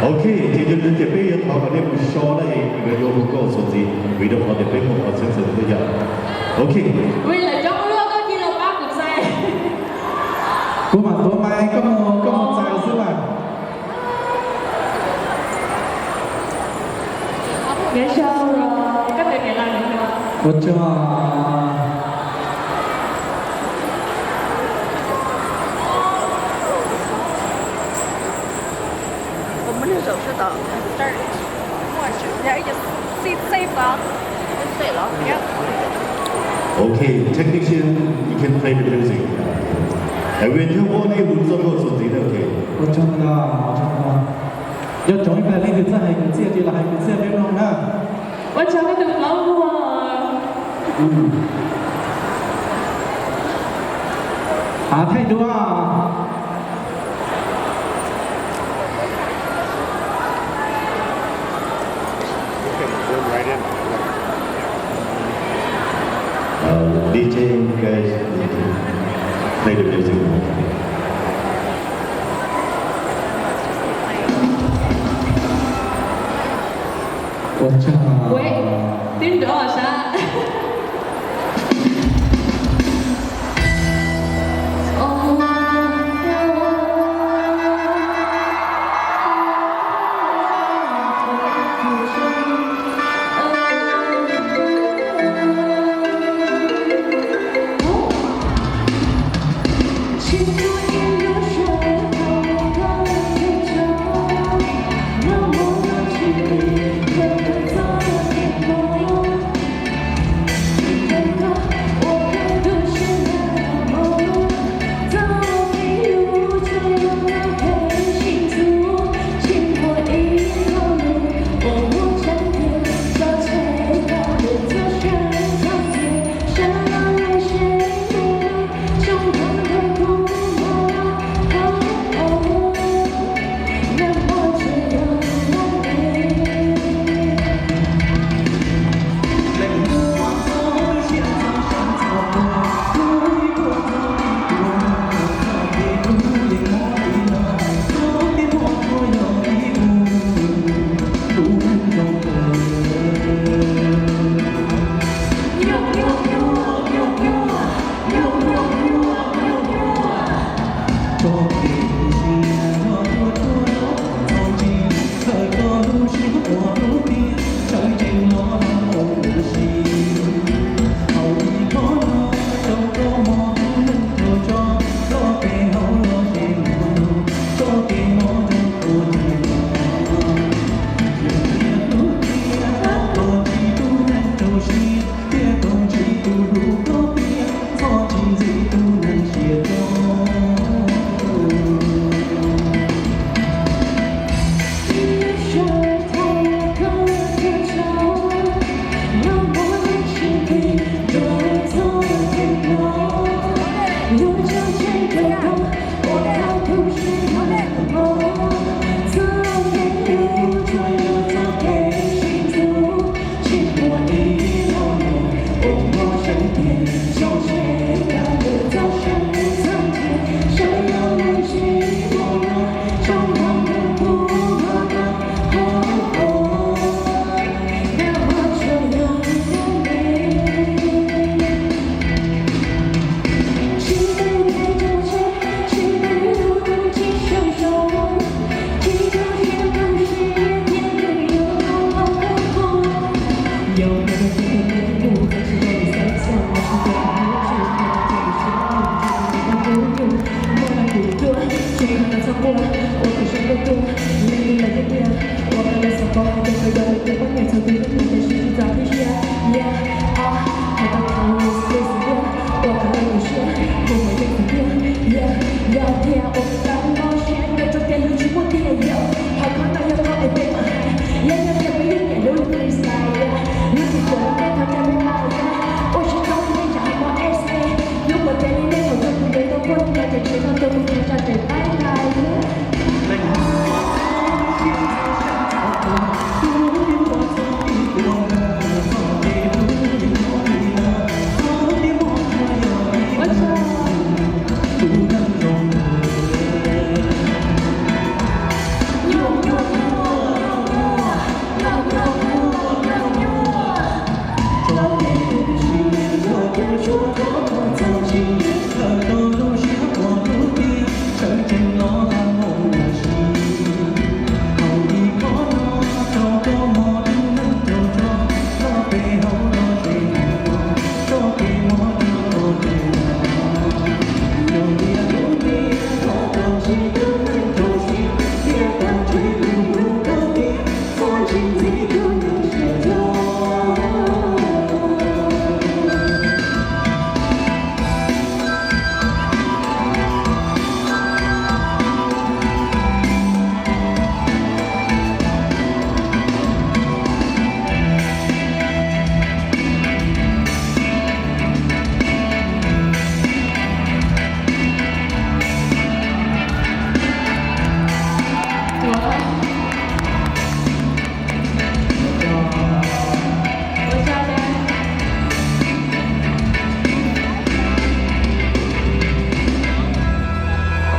Ok, ces yog li ntawd ces peb yuav thov kom nej mus so na es kuv yuav hu koj txuas ntxiv vim rau qhov tias peb muaj qhov txheeb txheem ntau yam. Ok. Vim lawv coob luaj koj cia li los pab kuv txais. Kuv mam tuav mas koj mus, koj mus txais xwb mas. Nyob zoo, koj tus niam laus nyob zoo. Ua tsaug. Start. Yeah, you just sit safe, uh, and stay low. Yep. Okay, technician, you can play the music. Haiv Vias Nyoog Voj, nej mus txog koj txuas ntxiv na, ok. Ua tsaug ntau, ua tsaug ntau. Nco ntsoov ib pliag leej twg txawj hais kwv txhiaj ces los hais kwv txhiaj peb mloog na. Ua tsaug koj tus plaub hua. Av thaij duab. Uh, D J, you guys need to play the music. Ua tsaug. Ua, twb nrov sab.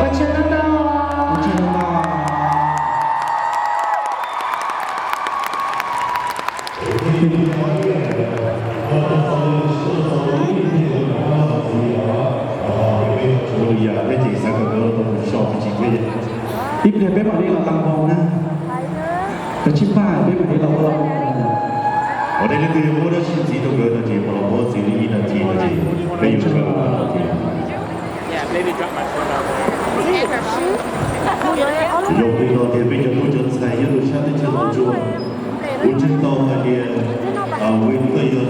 Ua tsaug ntau. Ua li yam peb ces xav kom koj tau mus so tsis tsis thiab. Ib pliag peb mam li los tag npaum na. Kav tsij npaj peb mam li los ua. Ua tej leej twg yuav muab dab tsi ntxiv rau nkawd no ces mam los muab ntxiv li ib nas this no ces peb yuav sawv los ntxiv. Yog li no ces peb cov tub cov ntxhais nyob rau sab teb chaws Los Tsuas, kuv ntseeg tau hais tias Win Thuj yog